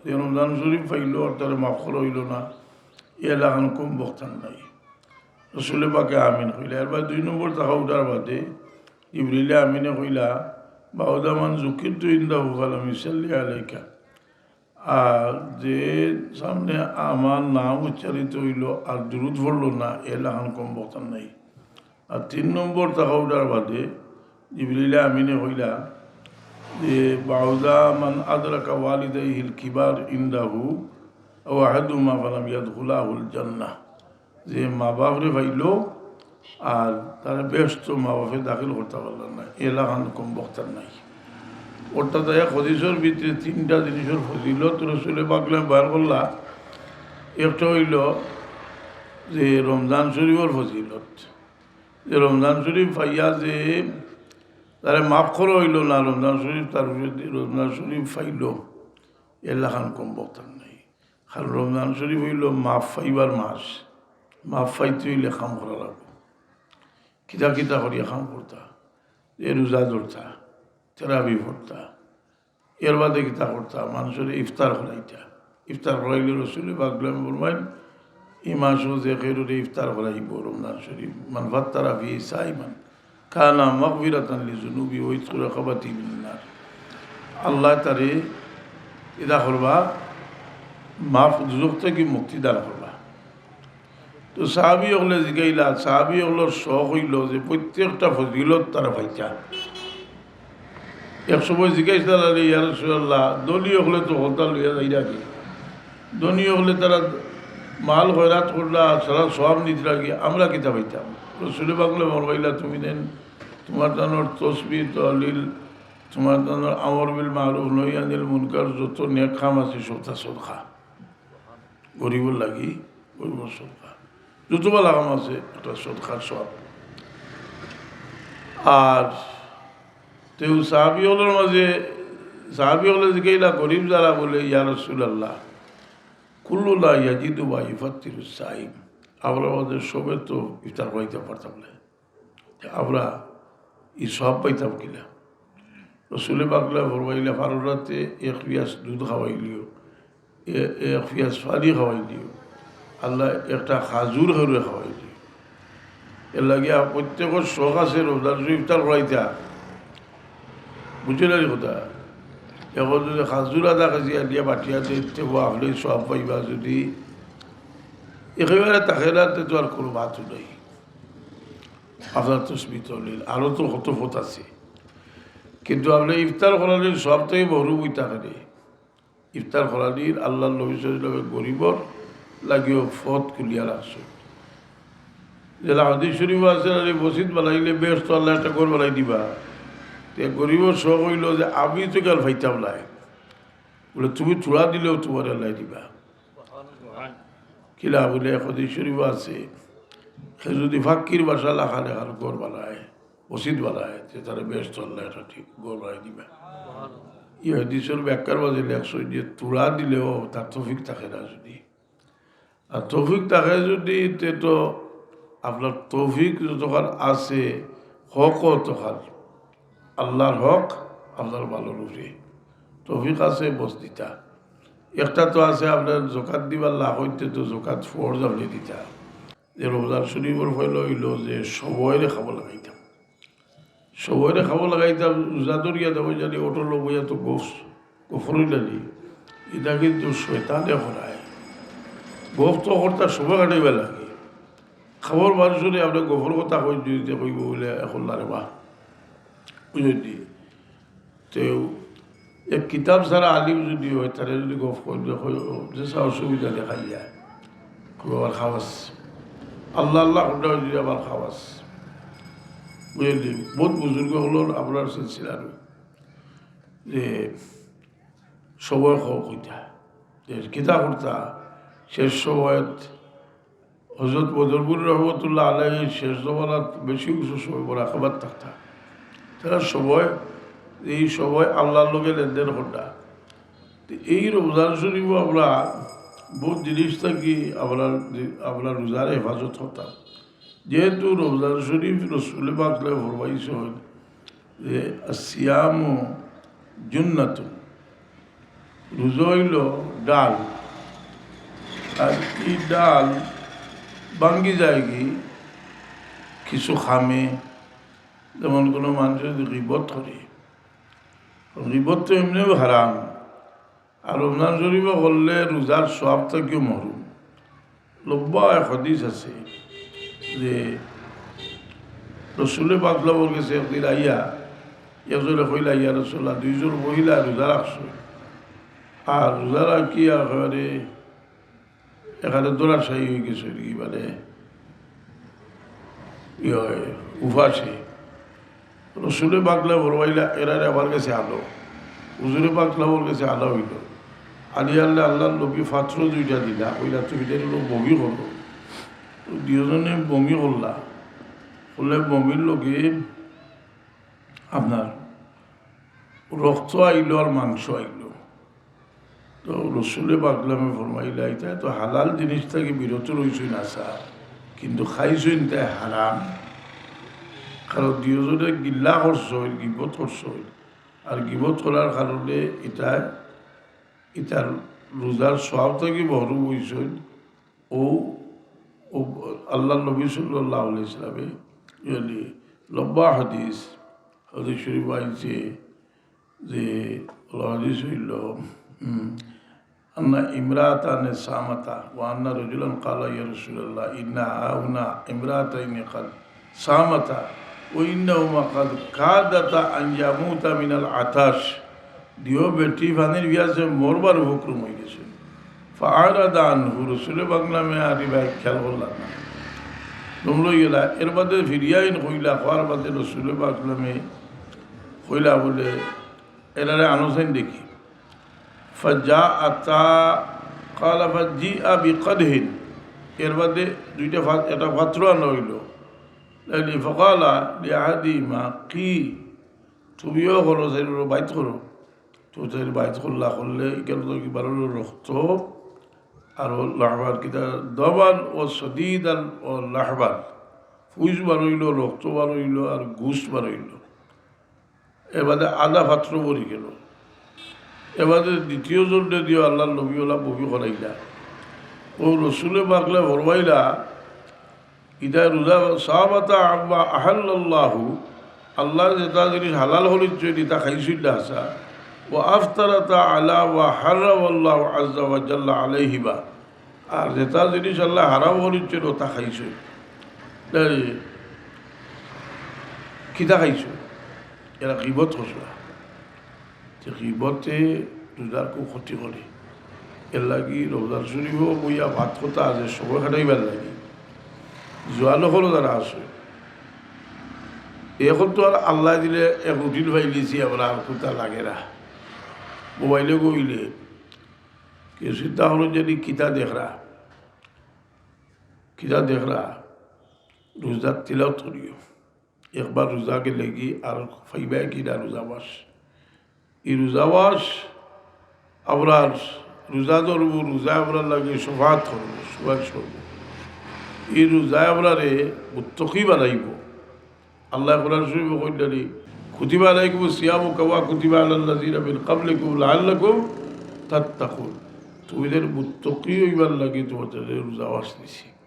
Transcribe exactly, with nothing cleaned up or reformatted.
যে রমজান শরীফ পাইলো আর তারে মাফ করা অইলো না, এলাখান কমবখতার নাই। রসুলে পাকে আমিন কইলা। এরপর দুই নম্বর থাকা উঠার বাদে জিবরিলে আমিনে কইলা, "বাউদা মান যুকিরতু ইনদাহু ফালাম ইউসাল্লি আলাইকা।" আর যে সামনে আমার নাম উচ্চারিত অইলো আর দুরুদ পড়লো না, এলাখান কমবখতার নাই। আর তিন নম্বর থাকা উঠার বাদে জিবরিলে আমিনে কইলা যে, "বাউদা মান আদরাকা ওয়ালিদাইহিল কিবার ইনদাহু আও আহাদুহুমা ফালাম ইয়াদখুলাহুল জান্নাহ।" যে মা বাপরে পাইলো আর তারে বেহেস্তো মা বাপে দাখিল করতা পারলা না, এলাখান কমবখতার নাই। অর্থাৎ এক হাদিসর ভিতরে তিনটা জিনিসর ফজিলত রসুলে পাকে বয়ান করলা। একটা অইলো যে রমজান শরীফর ফজিলত, যে রমজান শরীফ পাইয়া যে তারে মাফ করা অইলো না, রমজান শরীফ তার উপরে দি-, রমজান শরীফ পাইলো, এলাখান কমবখতার নাই। কারণ রমজান শরীফ অইলো মাফ পাইবার মাস। মাফ পাইতে অইলে কাম করা লাগবো। কিতা কিতা করিয়া কাম করতা? এ রোজা ধরতা, তেরাবি পড়তা, এর বাদে কিতা করতা? মানষরে ইফতার করাইতা। ইফতার করাইলে রসুলে পাকে ফরমাইন, "ই মাসো যে কেউরে ইফতার করাইবো রমজান শরীফ, মান ফাত্তারা ফিহি সাইমান কানা মাগফিরাতান লিজুনুবি ওয়া ইতকু রাকাবাতি মিনান নার।" আল্লায় তারে ইদা করবা, মাফ, দুজখ থাকি মুক্তি দান করবা। তো সাহাবি অকলে জিগাইলা, সাহাবি অকলর শখ অইলো যে প্রত্যেকটা ফজিলত তারা পাইতা। এক সময় জিগাইছলা, "আরে ইয়া রাসুলাল্লাহ, ধনী অকলে তো হকলতা লইয়া যাইরা গি, ধনী অকলে তারা মাল খয়রাত করলা, সারা সওয়াব নিতরা গি, আমরা কিতা পাইতাম?" রসুলে পাকে ফরমাইলা, "তুমি দেন, তুমার তানর তসবিহ, তহলিল, তুমার তানর আমর বিল মারুফ, নহি আনিল মুনকার, যত নেক কাম আছে, সবতা সদকা।" গরিবর লাগি, গরিবর সদকা। যত ভালা কাম আছে, একটা সদকার সওয়াব। আর তেউ সাহাবি অকলর মাঝে, সাহাবি অকলে জিগাইলা, "গরিব যারা?" বলে, "ইয়া রাসুলাল্লাহ, কুল্লুনা ইয়াজিদু মা ইউফাত্তিরুস সাইম।" আমরার মাঝে সবে তো ইফতার করাইতা পারতাম না। আমরা ই সওয়াব পাইতাম কিলা? রসুলে পাকে ফরমাইলা, "পারো না তে এক পিয়াস দুধ খাওয়াইলিও, এ-, এক পিয়াস পানি খাওয়াইলিও, আল্লাহ একটা খাজুর খাওয়াইলিও।" এর লাগি আ-, প্রত্যেকর শখ আছে রমজান শরীফ ইফতার করাইতা। বুঝছইন নি কথা? এখন যদি খাজুর আধা কেজি আনিয়া বাটিয়া দেইন, তে আপনে সওয়াব পাইবা। যদি একেবারে থাকে না, তে তো আর কোনো মাতউ নাই। আপনার তসবিহ তহলিল, আরো তো কত পথ আছে, কিন্তু আপনে ইফতার করানির সওয়াব থাকি মহরুম অইতা কেনে? ইফতার করানির আল্লাহর নবী সাল্লাল্লাহু আলাইহি ওয়াসাল্লামে গরিবর লাগিও পথ খুলিয়া রাখছইন। যেলা হাদিস শরীফ আছে, "আরে মসজিদ বানাইলে বেহেস্তো আল্লায় একটা ঘর বানাই দিবা।" তে গরিবর শখ অইলো যে, "আমি তো গেল পাইতাম নায়।" বলে, "তুমি থুড়া দিলেও তুমারে আল্লায় দিবা।" কিলা বলে, এক হাদিস শরীফ আছে, "হে যদি ফাক্কির বাসা লাখান এখান ঘর বানায়, মসজিদ বানায়, তে তারে বেহেস্তো আল্লায় একটা ঠিক ঘর বানাই দিবা।" ই হাদিসর ব্যাখ্যার মাঝে লেখছইন যে থুড়া দিলেও তার তৌফিক থাকে না যদি। আর তৌফিক থাকে যদি, তে তো আপনার তৌফিক যতখান আছে, হক অতখান, আল্লাহর হক আপনার ভালার উপরে তৌফিক আছে, বস দিতা। একটা তো আছে আপনার জকাত দিবার লাখ অইতে তো জকাত ফরজ আপনে দিতা। যে রমজান শরীফর পয়লা অইলো যে সবরে খাবো লাগাইতাম, সবরে খাবো লাগাইতাম, রোজা ধরিয়া দেবো জানি অটো লবইয়া তো গফ, গফর অইলা নি। ইটা কিন্তু শয়তানে করায়। গফ তো করতা সময় কাটাইবার লাগি। খাবর মানষরে আপনে গফর কথা কই দিতে কইবো বলে এখন না রে বা। বুঝছইন নি? তেউ এক কিতাব ছাড়া আলিম যদি অয়, তারে যদি গফ কই দিতে কই, যে সা অসুবিধা দেখা যায়। কইবো আবার খাওয়াস। আল্লাহ আল্লাহ করতে অয় যদি আবার খাওয়াস। বুঝছইন নি? বউত বুজুর্গ অকলর আমরার সিলসিলার যে সবর হক অইতা, যে কিতা করতা, শেষ সময়ত হযরত বদরপুরী রহমতুল্লাহ আলাইহি শেষ জমানাত বেশি কিছু সময় মোরাকাবাত থাকতা। তারা সময়, এই সময় আল্লাহর লগে লেনদেন করতা। তো এই রমজান শরীফও আমরা বউত জিনিস থাকি আমরা, আমরা রোজার হেফাজত করতাম। যেহেতু রমজান শরীফ রসুলে পাকে ফরমাইছইন যে "আসসিয়ামু জুন্নাতুন", রোজা অইলো ডাল। আর ই ডাল ভাঙ্গি যায়গি কিছু কামে, যেমন কোনো মানুষে যদি গিবত করে, গিবত তো এমনেউ হারাম, আর রমজান শরীফো করলে রোজার সওয়াব থাকিও মহরুম। লম্বা এক হাদিস আছে যে রসুলে পাকর গেছে একদিন আইয়া একজনে কইলা, "ইয়া রাসূলুল্লাহ, দুইজন মহিলা রোজা রাখছে, আর রোজা রাখিয়া একেবারে এখানে দৌড়াশায়ী হয়ে গেছে কি, মানে, ইয়ে, উপাসে।" রসুলে পাকরে ফরমাইলা, "এরারে আমার গেছে আনো।" হুজুরে পাকর গেছে আনা হইল। আনি আনলে আল্লাহর নবী পাত্র দুইটা দিলা, কইলা, "তুমি তাইলে বমি করো।" দুইজনে বমি করলা, করলে বমির লগে আপনার রক্ত আইলো আর মাংস আইলো। তো রসুলে পাকরে ফরমাইলা, "ইতায় তো হালাল জিনিস থাকি বিরত রইছইন আছা, কিন্তু খাইছইন তাই হারাম।" কারণ দুইজনে গিল্লা করছইন, গিবত করছইন, আর গিবত করার কারণে ইতায়, ইতার রোজার সওয়াব থাকি মহরুম হইছইন। ও, ও আল্লাহর নবী সাল্লাল্লাহু আলাইহি ওয়াসাল্লামে, ইয়ানি, লম্বা হাদিস, হাদিস শরীফ আইছে যে, হাদিস হইল, হুম, "আন্না ইমরাতানে সামাতা ওয়া আন্না রাজুলান ক্বালা, ইয়া রাসূলুল্লাহ, ইন্না হাহুনা ইমরাতাইনে ক্বাদ সামাতা ওয়া ইন্নাহুমা ক্বাদ কাদাতা আন ইয়ামুতা মিনাল আতাশ।" দিও বেটি পানির পিয়াসে মরবার উপক্রম হয়ে গেছে। ফাআরাদা আনহু, রসুলে পাকরে আর ইবায় খেয়াল করলা না। দম লই গেলা, এর বাদে ফিরিয়া আইন কইলা, কওয়ার বাদে রসুলে পাকরে কইলা বলে, "এরারে আনো চাইন দেখি।" ফাজাআতা, ক্বালা ফাজিআ বিকাদহিন। এর বাদে দুইটা ফা-, একটা পাত্র আনা হইল। লাইলি ফাকালা লিআহাদিমা, "কি তুমিও করো, চাইন বাইত করো।" তো তাই বাইত করলা, করলে ইখান তো কি বারইল রক্ত আর ও লাহবান, কিতা দামান ও সদিদান ও লাহবান, ফুজ বারইল, রক্ত বারইল আর গুস বারইল। এবাদে আধা পাত্র ভরি গেল। এবাদে দ্বিতীয় জনরে দিও আল্লাহর নবী ওলা বমি করাইলা। ও রসুলে পাকরে ফরমাইলা, ইতা রোজা, সামাতা আম্মা আহাল্লাল্লাহু, আল্লাহ যেটা জিনিস হালাল করিছইন, ইতা খাইছইন না আছা। ওয়া আফতারাতা আলা মা হারামাল্লাহু আজ্জা ওয়া জাল্লা আলাইহিমা, আর যেটা জিনিস আল্লাহ হারাম করিছইন, ওটা খাইছইন। এই, কিতা খাইছইন? এরা গিবত করছলা। তে গিবতে রোজার খুব ক্ষতি করে। এর লাগি রমজান শরীফো বইয়া ভাত কথা আছে, সময় কাটাইবার লাগি। জোয়ান অকল যারা আছে, এখন তো আর আল্লাহ দিলে এক রুটিন পাইলিছি, আমরা আর কথা লাগে না। মোবাইলে কইলে কেউ চিন্তা করো যে কিতা দেখরা, কিতা দেখরা, রোজার তিলাওত করিও। একবার রোজা গেলেগি আর পাইবায় কি না রোজা মাস। ই রোজা মাস, আমরা রোজা ধরবো, রোজা আমরার লাগি শফাআত করবো, সুপারিশ করবো। ই রোজা আমরারে মুত্তাকি বানাইবো। আল্লাহ কোরআন শরীফো কইলা নি, "কুতিবা আলাইকুমুস সিয়ামু কামা কুতিবা আলাল্লাযিনা মিন ক্বাবলিকুম লাআল্লাকুম তাত্তাকুন।" তুমিদের মুত্তাকি অইবার লাগি তুমাদেররে রোজা মাস দিছি।